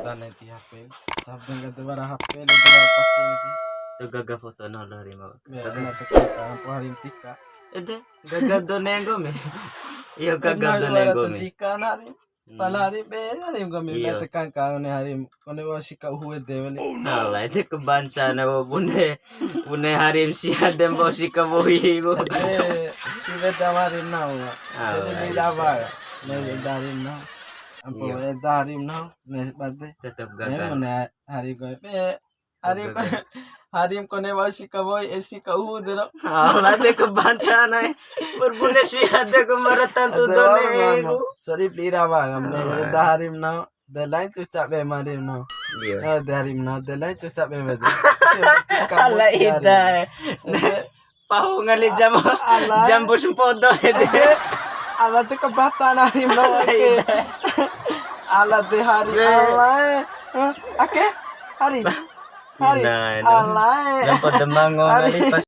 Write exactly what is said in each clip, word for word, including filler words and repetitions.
Tane ti H P. Tapi nggak ada bara H P, ada bara pakai lagi. Tu gaga foto nol dari mau. Ya, ada tekan, ampo hari tika. Ede, gaga done nggomi. Iyo, gaga done nggomi. Tika na ni. Hmm. Pala hari be hari nggomi. Iyo. Tekan kau ni hari, kone wasi kau hue de wali. Alah, ede kabanca na, bune, bune harim sia de mbosi ka bohi, bu. Ede, tiba da harim nau. Alah, sedi ni ede. Daba. Ne eda harim nau. Ampo eda harim nau, ne bade. Tetap gagal. Ne mene hari ko. Be, hari ko, harim kone wau si ka woi, esi ka uhu dero. Alah, de kabanca nai. Berbune si ade ko maratan tu done ego. Sorry, plira ba, ngamne eda harim nau. De lain cucak be marim nau. Iya. Oh, de harim nau, de lain cucak be marim. Ala ida. Pahu ngali jam, ala. Jam bus podo ede. Ala te kebatan harim nau ake. Ala te hari ala. Hah? Ake? Hari. Hari. Ala. Nampa demang ngali pas.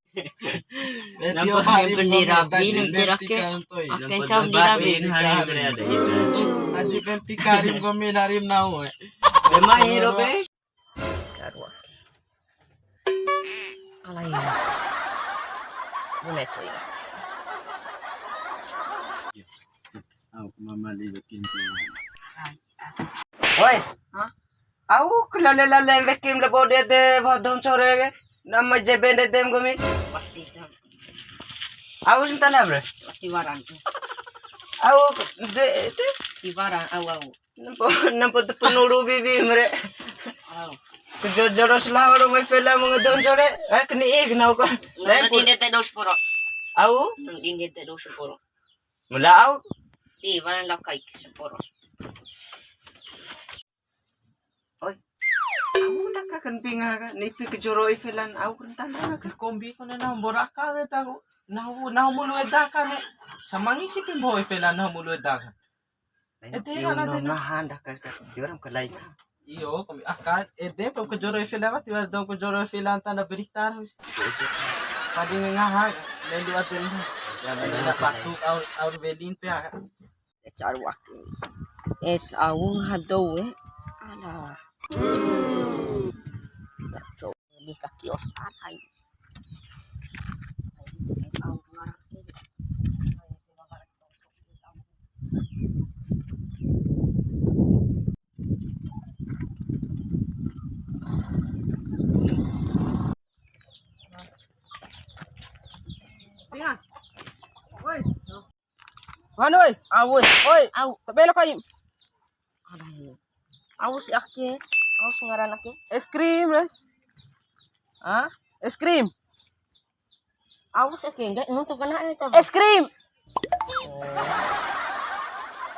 Nampa hari bendera bin terakhir. Ake cam di rabi. Hari bendera ada itu. Aji penti karim gomin harim nau. Memang hero be. Karuak. Alai. Sabune coy. Au mama li bikin. Woi. Hah? Au kelale-lale wekim lebo dede wa dou ncore. Nama jebende dem gomi. Pasti jam. Au sentana, bre. Pasti warang. Au de, de. Di warang, au, au. Nampo, nampo te penuru bibi mere. Au. Kejojoro selawa ro mai fela mong dou ncore. Eh, keni ik nau ko. Nang dinde te dos poro. Au? Nang dinde te dos poro. Mula au? Di mana lau kai seporo. Oi. Au ndaka kan pinga ka, nipi kejoro ifilan au kan tanda ka. Kombi ko na mbora ka ta. Nahu, nahu mulu eda ka ne. Samangi si pimbo ifilan nahu mulu eda ka. Ede na ngaha ndaka ka, di orang ke lain. Iyo, kombi aka, ede pem kejoro ifilan, tiba dong kejoro ifilan tanda berita. Tadi ngaha, lain dua ten. Ya, lain dapat tu, au, au welin pe aka. Caru ake. Es au ngaha dou e. Ala. Caco. Di kaki os alai. Es au ngaha. Ringa. Woi. Hanu, oi. Au, oi. Oi. Au. Tabe lo kai. Alah. Au si ake. Au si ngaran ake. Es krim, eh. Hah? Es krim. Au si ake, enggak nuntu kena eh, coba. Es krim. Oh.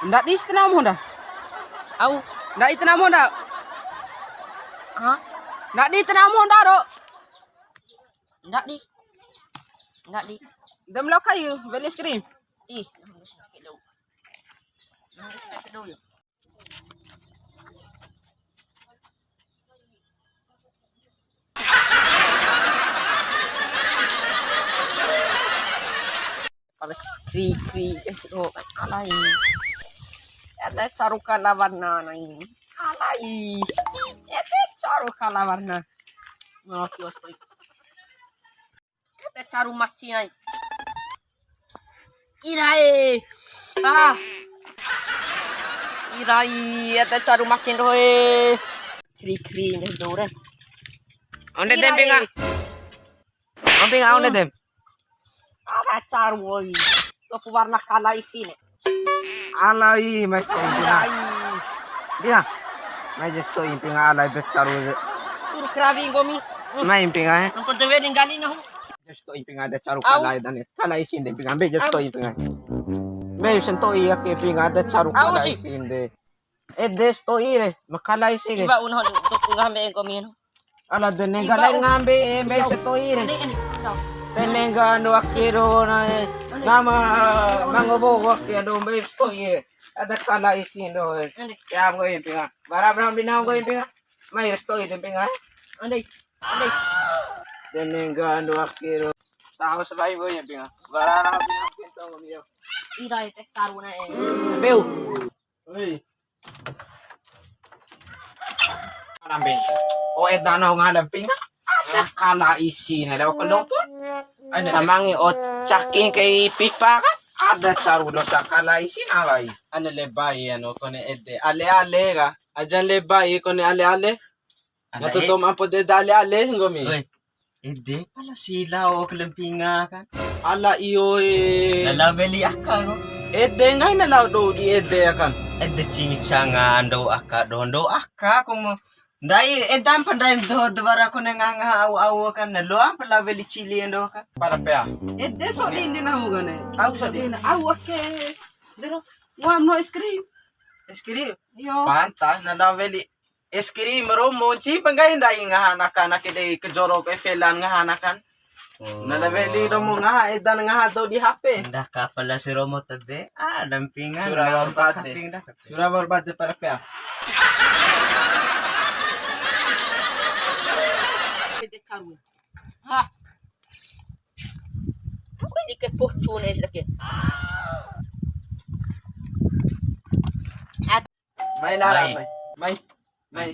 Ndak di setengah honda. Au. Ndak di tengah honda. Hah? Ndak di tengah honda, do. Ndak di. Ndak di. Dem lo kai, weli es krim. Ih, nangis sakit dou. Nangis sakit dou ya. Pales kri kri es do alai. Ede caru kala warna nai. Alai. Ede caru kala warna. Ngopi os koi. Ete caru maci ai. Irae. Ah. Irai, ete caru maci dohoe. Kri kri nggahi dou re. Onde dem pinga. Om pinga onde dem. Ada caru oi. Toku warna kala isi ne. Alai, mai sato'i mpinga. Alai. Dia. Mai je sato'i mpinga, alai be caru je. Uru karawi nggomi. Mai mpinga, eh. Nonton dewe ninggali nahu. Je sato'i mpinga, ada caru kala dane. Kala isi nde mpinga, be je sato'i mpinga. Be sato'i ake mpinga, ada caru kala isi nde. Ede sato'i re, makala isi ke. Iba uno untuk ngaha mbe'e nggomi. Ala de nengga lain ngambe, eh, mbe sato'i re. Te nengga ando ake ro na, eh, nama mango bo ake ando mbe sato'i re. Ada kala isi ndo, eh. Ya, nggo impinga. Bara bra bina nggo impinga. Mai sato'i de impinga. Ande, ande. Te nengga ando ake ro. Tahu sebai nggo impinga. Bara bina pintu nggo mio. Ira ite saruna, eh. Beu. Oi. Rambe. O eda nahu ngaha lampi nga. Ada kala isi na leo kelompo. Samangi o caki kai pipa kan. Ada caru dosa kala isi na lai. Ane lebai anu kone ede. Ale-ale ka. Aja lebai kone ale-ale. Ana Ngatu e- tom ampo de dale ale nggomi. Oi, ede pala sila o kelempinga kan. Ala iyo e. Lala weli aka ko. Ede ngai na lao do di ede akan. Ede cingi canga ando aka dondo aka ko mo. Ndai edam pandai doho dewara ko ne nganga au au kan. Lo apa la weli cili ando kan. Para pea. Ede so di ini nahu kan e. Au so di ini au ake. Dero. Ngam no es krim. Es krim. Iyo. Pantas na lao weli es krim romo, ncihi pa nggahi ndai ngaha anakan ake dei kajoro ke felan ngaha anakan. Oh. Na la weli romo ngaha edan ngaha dou di H P. Ndah kapala si romo tebe, ah, dampingan. Sura ngaha wa'ur bade. Kaping dah. Sura wa'ur bade para pea. Hah. Aku ini ke pocone sedake. Mai lara, mai. Mai. Mai. Mai.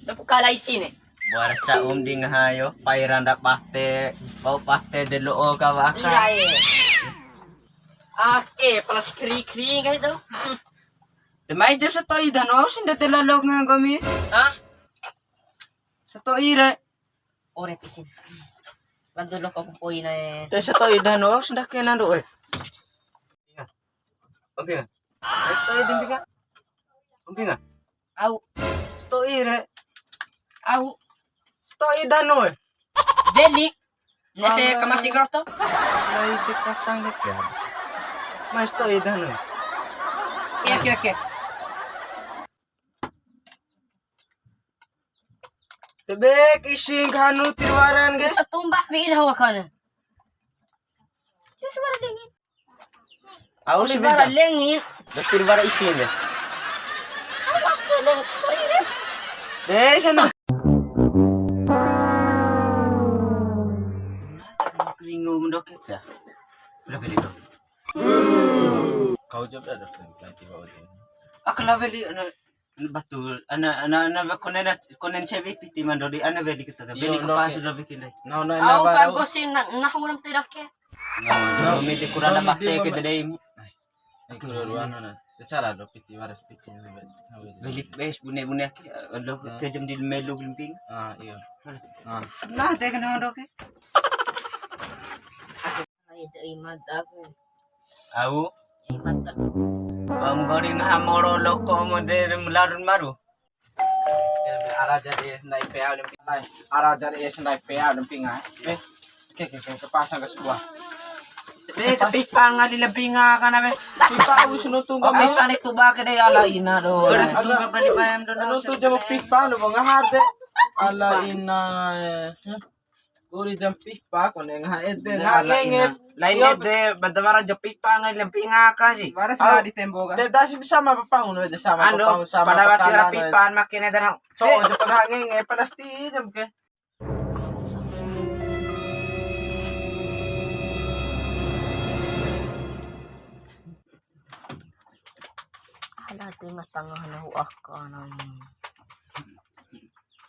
Tapu kala isine. Buara ca'um di ngaha yo, pai randa pate, bau pate de lo'o ka waka. Iya, iya. Ake, pala kri-kri kayak itu. Te mai jo sato'i dano, au si ndede lalo nggomi. Hah? Sato'i re. Ore pisin. Bantu lo kok poin ae. Te sato'i dano, au si ndake nando, eh. Oke. Sato'i di mpinga. Oke nggak? Au. Sato'i re. Au. Sato'i dano e. Weli. Nese kamasi kroto. Lai de kasang de ya. Mai sato'i dano e. Oke, oke, oke. Tebek ising kanu tiwaran ge. Satumba fi ira hawa kana. Terus baru dingin. Au si bara lengin. Dakir bara isin de. Au ake leng sato'i de. De sana. Keringu mendoket ya. Udah beli dong. Kau jawab dah, dah, nanti bawa sini. Aku lah beli, ana, ana batu, ana, ana, ana, konen, konen cewe piti mandori, ana beli kita, beli. Iyo, kepas oke. Sudah bikin deh. No, no, Au no, baru. Bagus sih, nah, nah, orang tidak ke. No, no, midi kurang. No, apa midi ke mama. Dede. Eh, keruan mana? Cara do piti waras piti. Beli bes bune-bune ke, lo. Nah. Kejam di melu limping. Ah, iya. Ah. Nah, teh kena ondo ke. Ai, dei mada. Au. Ai, mada. Bam gori ngaha moro loko mode larun maru. Ara jadi es ndai pea lempi. Ara jadi es ndai pea lempi ngai. Eh, ke, ke, ke, ke pasang ke sebuah. Eh, ke pipa ngali lempi nga kana be. Pipa wis nutu. Oh, pipa ni tuba ke de ala ina do. Ora tuba bali bayam do. Nutu jam pipa lu ngaha de. Ala ina. Eh. Uri jam pipa kone ngaha ede, ngaha ngenge. Lain ede, bada wara jam pipa ngai lempi ngaka si. Wara sala di tembo ka. Te dasi bisa ma papa ngono ede sama. Ando, papa sama pada waktu pakalan, pipa makin ede. So, jam ngaha ngenge, pasti jam ke. Ala tengah tengah nahu aka nai.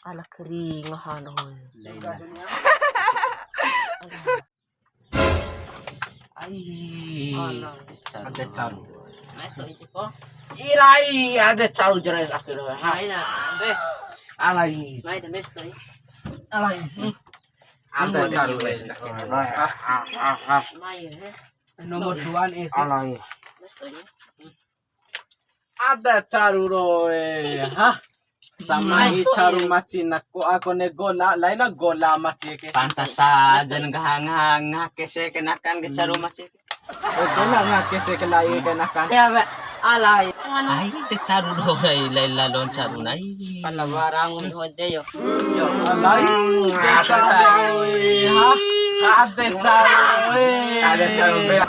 Ala kering ngaha doho. Laina. Ai. Ala. Ade caru. Mas to ici po. Irai, ade caru jelas akhir. Ha. Aina, ambe. Alai. Mai de mes to. Alai. Ade caru. Mai, he. Nomor dua nih. Alai. Mes to. Ada caru roe, ha? Sama i caru maci na ko ako ne gola, laina gola maci ke. Pantas saja ngaha ngaha ngaha kese kenakan ke caru maci ke. Oh, gola ngaha kese ke lai kenakan. Ya, Pak. Alai. Ai, te caru do, ai, lai lalon caru nai. Pala barang hoje yo. Alai, te caru roe, ha? Ada caru roe. Ada caru roe.